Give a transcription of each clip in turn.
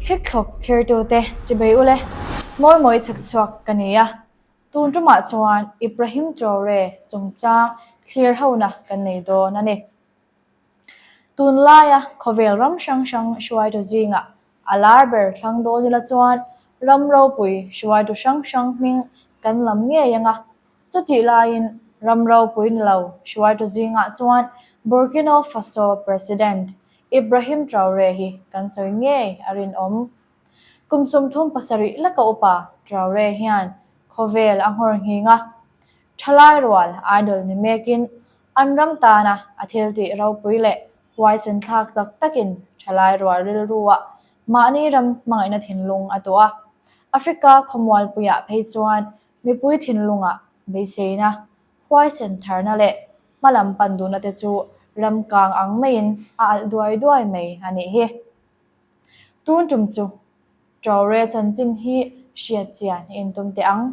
Thlikthlawk thirtute chibei ule, mawi mawi chhak chhuak ka ni a. Tun tumah chuan Ibrahim Traore chungchang thlir hona kan nei dawn a ni. Tunlaia khawvel ram hrang hrang hruaitu zingah a lar ber thlang dawn ila chuan ram ropui hruaitu hrang hrang hming kan lam ngei ang a. Chutih laiin ram ropui ni lo hruaitu zingah chuan Burkina Faso President Ibrahim Traore hi kan sawi ngei a rinawm. Kum 37 laka upa Traore hian khawvel a nghawr nghing a, thalai rual idol ni mekin An ram tana a thil tih ropui leh huaisen thlak tak takin thalai rual rilruah mahni ram hmangaihna thinlung a tuah a. Africa khawmualpuiah phei chuan mipui thinlungah beiseina, huaisen tharna leh hmalam pan duhna te chu ram kang ang maiin a alh duai duai mai a nih hi. Tun tum chu Traore chanchin hi hriat chian in tum teh ang.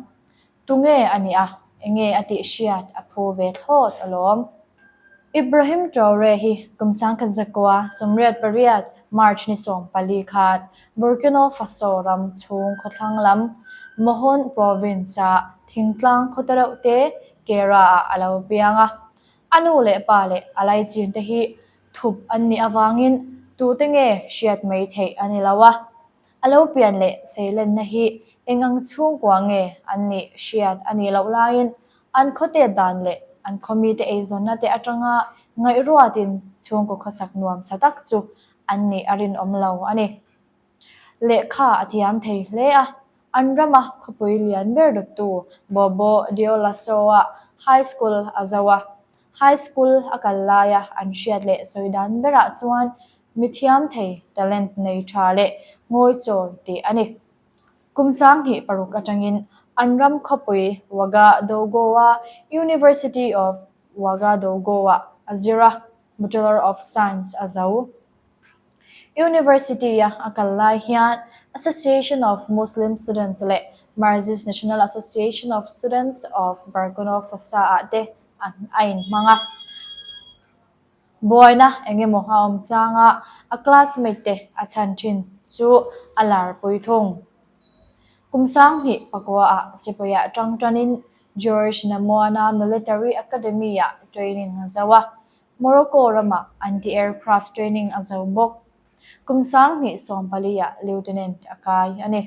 Tunge a nih a, enge a tih hriat a phu ve thlawt alawm. Ibrahim Traore hi kum 1988 March ni 14 khan Burkina Faso ram chhung khawthlang lam Mohon Province-a thingtlang khaw te reuh te Kera-ah a lo piang a. A nu leh pa leh a laichin te hi thup an nih avangin tute nge hriat mai theih a ni lo a. A lo pian leh seilenna hi eng ang chhungkua nge an nih hriat a nih loh laiin an khawtet dan leh an khawmite eizawnna te atanga ngaihruatin chhungkaw khawsak nuam sa tak chu an nih a rinawm lo a ni. Lehkha a thiam thei hle a, an rama khawpui lian ber dawttu Bobo Dioulasso-a High School a zo a. High School a kal laia an hriat leh sawi dan berah chuan Mi thiam thei, talent nei tha leh ngawi chawi tih a ni. Kum 2006 atangin an ram khawpui Ouagadougou-a University of Ouagadougou-ah a zir a, Bachelor of Science a zo. University-a a kal lai hian Association of Muslim Students leh Marxist National Association of Students of Burkina Faso-ah te a inhmang a. Buaina eng emaw a awm changa a classmate te a chhan thin chu a lar pui thung. Kum 2009 ah sipaia tang tanin George Namuana Military Academy-ah training a zo a, Morocco ramah anti-aircraft training a zo bawk. Kum 2014 ah Lieutenant a kai a ni.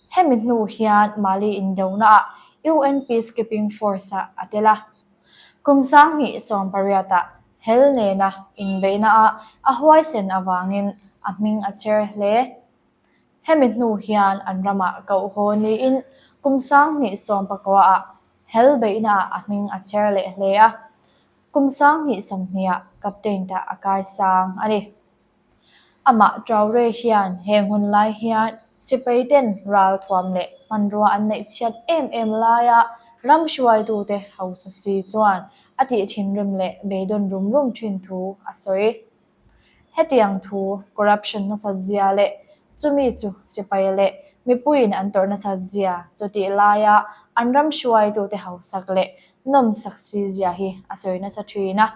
Hemi hnu hian Mali indonaah UN Peacekeeping Force-ah a tel a. Kum 2018 ah hel nena inbeihnaah a huaisen avangin a hming a chher hle. Hemi hnu hian an ramah koh haw niin kum 2019 ah hel beihnaah a hming a chher leh hle a. Kum 2020 ah captain tah a kaisang a ni. Amah Traore hian heng hun lai hian sipai ten ralthuam leh hmanrua an neih chhiat em em laia ram hruaitute hausa si chuan a tih thinrim leh beidawn rum rum thin thu a sawi. Hetiang thu corruption nasat zia leh chumi chu sipai leh mipuiin an tawrh nasat zia chutih laia an ram hruaitute hausak leh nawmsak si zia hi a sawi nasa thin a.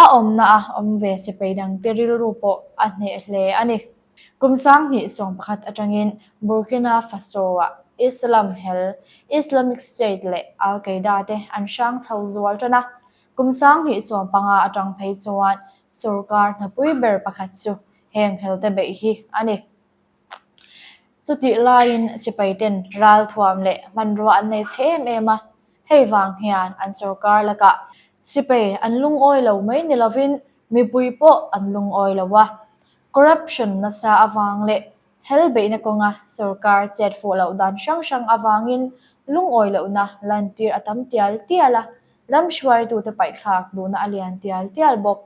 A awmna a awm ve sipai dangte rilru pawh a hneh hle a ni. Kum 2011 atangin Burkina Faso-ah Islam hel, Islamic State leh Al Qaeda te an hrang chho zual tan a. Kum 2015 atang phei chuan sorkar hnapui ber pakhat chu heng helte beih hi a ni. Chutih laiin sipaiten ralthuam leh hmanrua an nei chhe em em a, hei vang hian an sorkar lakah sipai an lungawi lo mai ni lovin mipui pawh an lungawi lo a. Corruption nasa avang leh hel beihna kawnga sorkar chet fuh loh dan hrang hrang avangin lungawi lohna lantir a tam tial tial a, ram hruaitute paihthlak duhna a lian tial tial bawk.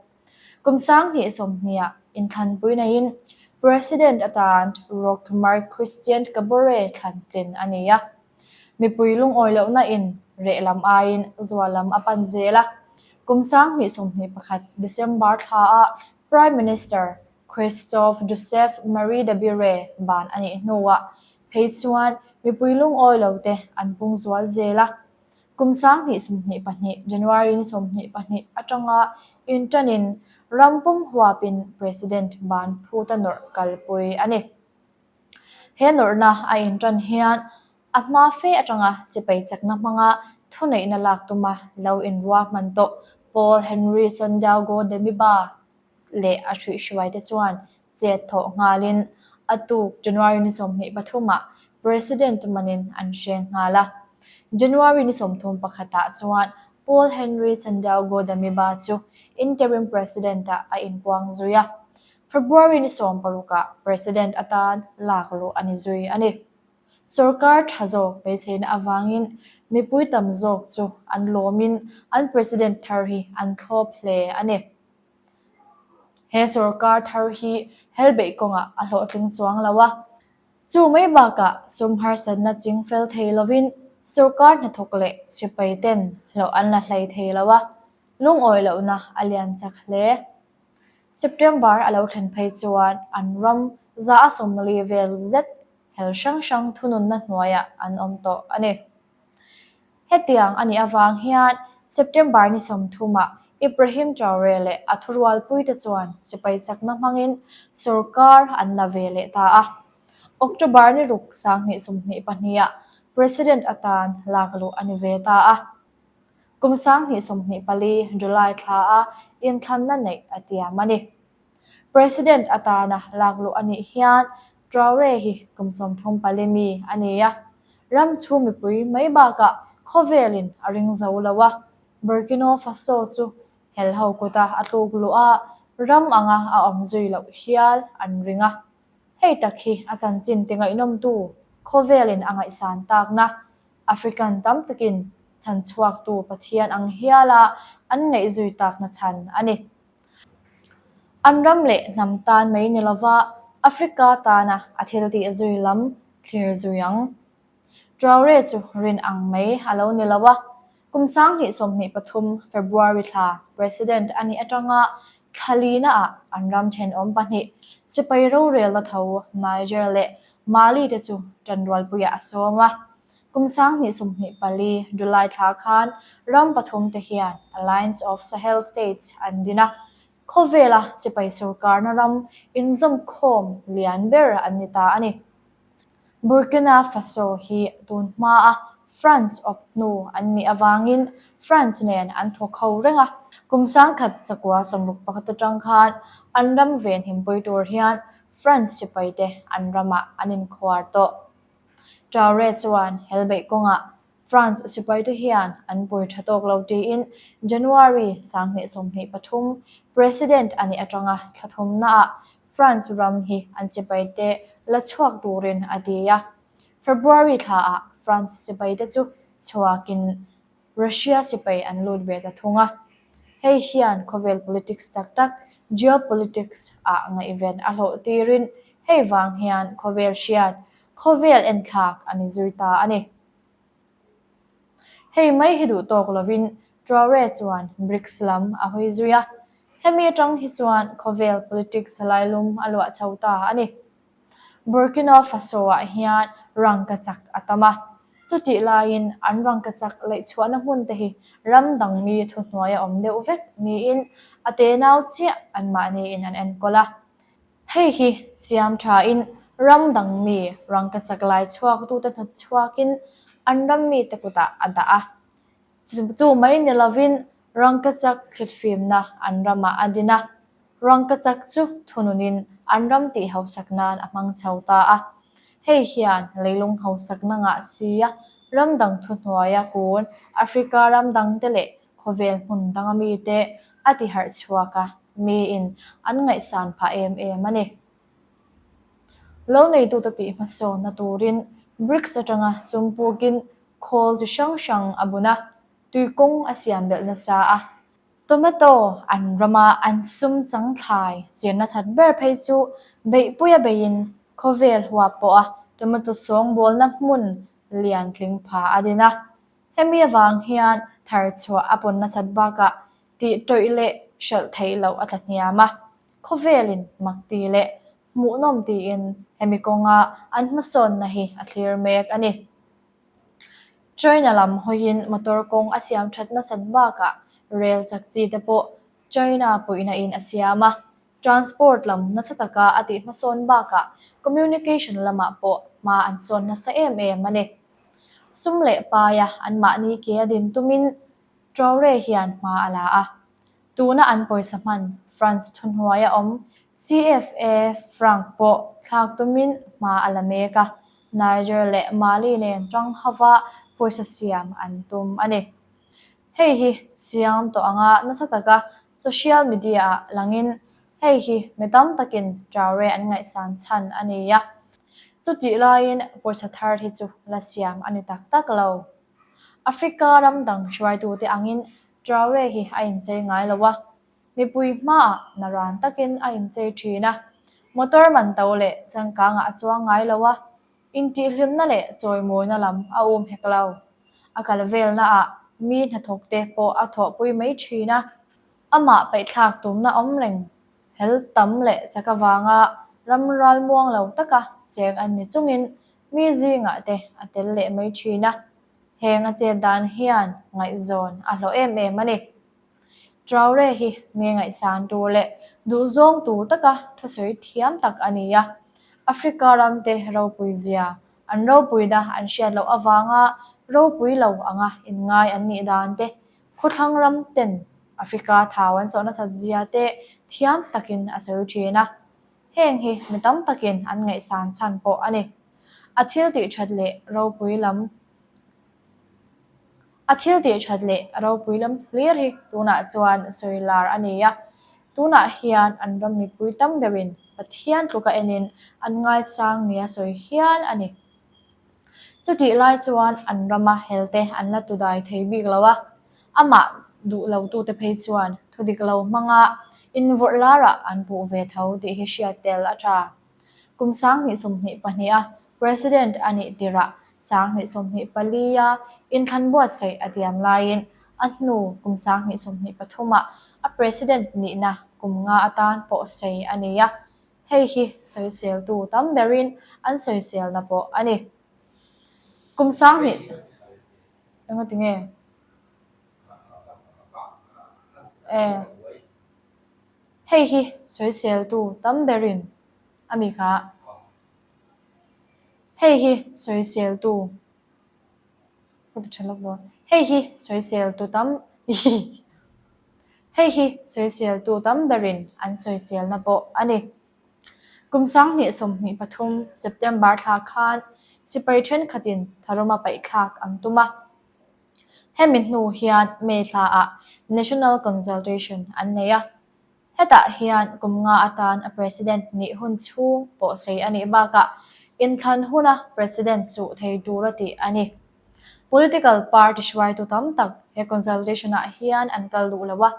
Kum 2020ah inthlanpui neiin President atan Roch Marc Christian Kabore thlan tlin a ni a. Mipui lungawi lohna in reh lam aiin zual lam a pan zel a. Kum 2021 December thla ah Prime Minister Christophe Joseph Marie Dabire ban a nih hnuah phei chuan mipui lungawi lo te an pung zual zel a. Kum 2022 January ni 22 atanga inṭanin. ram pum huapin President ban phuta nawrh kalpui a ni. He nawrhna a inṭan hian a hma fe aṭanga sipai chakna hmanga thuneihna lak tuma lo inruahman tawh Paul Henri Sandaogo Damiba leh a hruihhruaite chuan chet thawh nghalin a tuk January ni 23 ah President manin an hreng nghal a. January ni 31 ah chuan Paul Henri Sandaogo Damiba chu interim President ah a inpuang zui a. February ni 16 ah President atan lak luh a ni zui a ni. Sorkar tha zawk beiseina avangin mipui tam zawk chu an lawmin an President thar hi an thlawp hle a ni. He sorkar thar hi helbeih kawngah a hlawhtling chuang lo a. Chu mai bakah sum harsatna ching fel thei lovin sorkar hnathawk leh sipai ten hlawh an la hlei thei lo a, lungawi lohna a lian chak hle. September a lo thlen phei chuan an ram 140 vel zet hel hrang hrang thununna hnuaiah an awm tawh a ni. Hetiang a nih avang hian September ni 30 ah Ibrahim Traore leh a thurualpuite chuan sipai chakna hmangin sorkar an la ve leh ta a. October ni ruk 2022 ah President atan lak luh a ni ve ta a. Kum 2024 July thla a inthlanna neih a tiam a ni. President atana lak luh a nih hian Traore hi kum 34 mi a ni a, ram chhung mipui mai bakah khawvelin a ring zo lo a, Burkina Faso chu hel ho kuta a tluk luh a, ram anga a awm zui loh hial an ring a. Hei tak hi a chanchin ti ngaihnawmtu khawvelin a ngaihsan takna African tam takin chhanchhuaktu Pathian ang hiala an ngaihzui takna chhan a ni. An ram leh hnam tan mai ni lova Africa tana a thil tih zui lam thlir zui ang. Traore chu rin ang mai a lo ni lo a, kum 2023 February thla President a nih atanga thla lina ah an ram thenawm pahnih sipai rorelna tho Niger leh Mali te chu tanrualpuiah a sawm a. Kum 2024 July thla khan ram pathum te hian Alliance of Sahel States an din a, khawvela sipai sorkarna ram inzawmkhawm lian ber an ni ta a ni. Burkina Faso hi tun hmaa France awp hnu an nih avangin France nen an thawk ho reng a. Kum 1961 atang khan an ram venhimpui tur hian France sipai te an ramah an inkhuar tawh. Traore chuan helbeih kawngah France sipaite hian an pui tha tawk lo tiin January 2023 President a nih atanga thla thumnaah France ram hi an sipaite la chhuak turin a ti a. February thlaah France sipaite chu chhuakin Russia sipai an lut ve ta thung a. Hei hian khawvel politics tak tak, geopolitics, ah ngaihven a hlawh tirin hei vang hian khawvel hriat, khawvel enthlak a ni zui ta a ni. Hei mai hi duh tawk lovin Traore chuan BRICS lam a hawi zui a, hemi atang hi chuan khawvel politics lailum a luah chho ta a ni. Burkina Faso-ah hian rangkachak a tam a, chutih laiin an rangkachak laihchhuahna hmun te hi ram dang mi thuhnuai a awm deuh vek niin a tenau chiah anmahniin an enkawl a. Hei hi siam thain ram dang mi rangkachak lai chhuaktute hnawtchhuakin an ram mite kutah a dah a. Chu mai ni lovin rangkachak thlitfimna an ramah a din a, rangkachak chu thununin an ram tih hausak nan a hmang chho ta a. Hei hian leilung hausakna ngah sia ram dang thuhnuaia kun Africa ram dangte leh khawvel hmun danga mite a tiharh chhuak a, miin an ngaihsan phah em em a ni. Lo neitute tih hmasawnna turin BRICS atanga sum pukin khawl chi hrang hrang a bun a, tuikawng a siam belh nasa a. Tomato an rama an sum chang thlai chenna that ber phei chu beihpuia beiin khawvel huap pawha tomato sawngbawlna hmun lian tling pha a din a. Hemi avang hian thar chhuah a pawn nasat bakah tih tawih leh hralh theih loh a tla hniam a, khawvelin mak ti leh hmuhnawm tiin hemi kawnga an hmasawnna hi a thlir mek a ni. China lam hawiin motor kawng a siam that nasat bakah rel chak chi te pawh. China puihna in a siam a, transport lam nasa taka a tih hmasawn bakah communication lamah pawh hma an sawn nasa em em a ni. Sum leh paia anmahni ke a din tumin Traore hian hma a la a, tuna an pawisa hman France thuhnuaia awm CFA franc pawh thlak tumin hma a la mek a, Niger leh Mali nen tang hova pawisa siam an tum a ni. Hei hi siam tawh anga nasa taka social media-ah langin hei hi mi tam takin Traore an ngaihsan chhan a ni a, chutih laiin pawisa thar hi chu la siam a ni tak tak lo. Africa ram dang hruaitute angin Traore hi a inchei ngai lo a, mipui hmaah naran takin a inchei thin a, motor man to leh changkangah a chuang ngai lo a, intihhlimna leh chawimawina lam a um hek lo. A kal velnaah mi hnathawkte pawh a thawhpui mai thin a, amah paihthlak tumna awm reng hel tam leh chak avanga ram ralmuang lo taka cheng an ni chungin Mi zingah te a tel leh mai thin a, heng a chet dan hian ngaihzawn a hlawh em em a ni. Traore hi mi ngaihsan tur leh duhzawng tur taka thusawi thiam tak a ni a, Africa ram te ropui zia, an ropuina an hriat loh avanga ropui lo anga inngai an nih dan te, khawthlang ram ten Africa thau an chawh nasat zia te thiam takin a sawi thin a. Heng hi mi tam takin an ngaihsan chhan pawh a ni. A thil tih that leh ropui lam A thil tih that leh ropui lam hlir hi tunah chuan sawi lar a ni a. Tunah hian an ram mipui tam berin Pathian tluka enin an ngaisang nia sawi hial a ni. Chutih lai chuan an rama helte an la tudai thei bik lo a, amah duh lotute phei chuan thu dik lo hmanga invawrh larah an puh ve tho tih hi hriat tel a tha. Kum 2022 a President a nih tirah 2024 a inthlan buatsaih a tiam laiin a hnu kum 2023 ah a President nihna kum nga atan pawh sei a ni a. Hei hi sawiseltu tam berin an sawiselna pawh a ni. Kum 2000 engati nge? E. Hei hi sawiseltu tam berin a mi kha. Hei hi sawiseltu ka ti tha lawk dawn. Hei hi sawiseltu tam Hei hi sawiseltu tam berin an sawiselna pawh a ni. Kum 2023 September thla khan sipai thenkhatin tharuma paihthlak an tum a. Hemi hnu hian May thlaah National Consultation an nei a. Hetah hian kum nga atan a President nih hun chhung pawh sei a nih bakah inthlan huna President chuh thei tura tih a ni. Political party hruaitu tam tak he consultation-ah hian an kal duh lo a,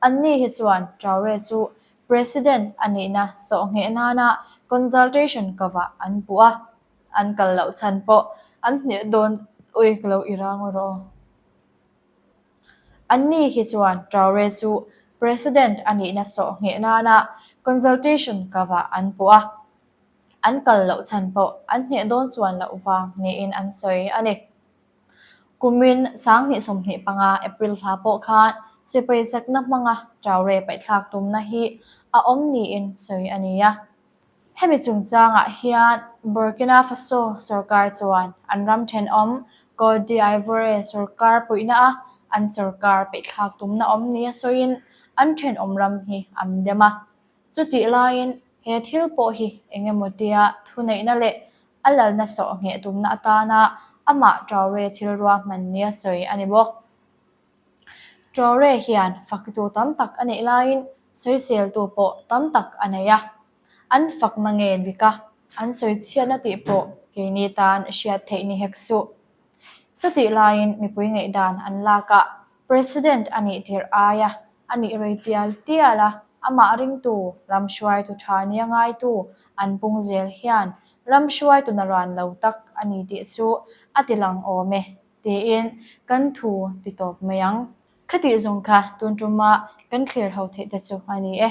anni hi chuan Traore chu President a nihna sawhngheh nana consultation kovah an puh a, an kal loh chhan pawh an hneh dawn ui ka lo i rang rawh aw. Anni hi chuan Traore chu President a nihna sawhngheh nana consultation kovah an puh a. An kal loh chhan pawh an hneh dawn chuan loh vang niin an sawi a ni. Kumin 2025 April thla pawh khan sipai chakna hmanga Traore paihthlak tumna hi a awm niin sawi a ni a. Hemi chungchangah hian Burkina Faso sorkar chuan an ram thenawm Cote d'Ivoire sorkar puihna a an sorkar paihthlak tumna awm nia sawiin an thenawm ram hi an dem a. Chutih laiin he thil pawh hi eng emaw tia thuneihna leh a lalna sawh ngheh tumna atana amah Traore thil ruahman nia sawi a ni bawk. Traore hian faktu tam tak a neih laiin sawiseltu pawh tam tak a nei a. An fakna nge dik a, an sawichhiatna tih pawh keini tan hriat theih ni hek suh. Chutih laiin mipui ngaihdan an lakah President a nih tirh aia a nih rei tial tial a, amah ringtu, ram hruaitu tha nia ngaitu an pung zel hian ram hruaitu naran lo tak a ni tih chu a ti lang awm e tiin kan thu ti tawp mai ang. Khatih zawng kha tun tuma kan thlir ho theih te chu a ni e.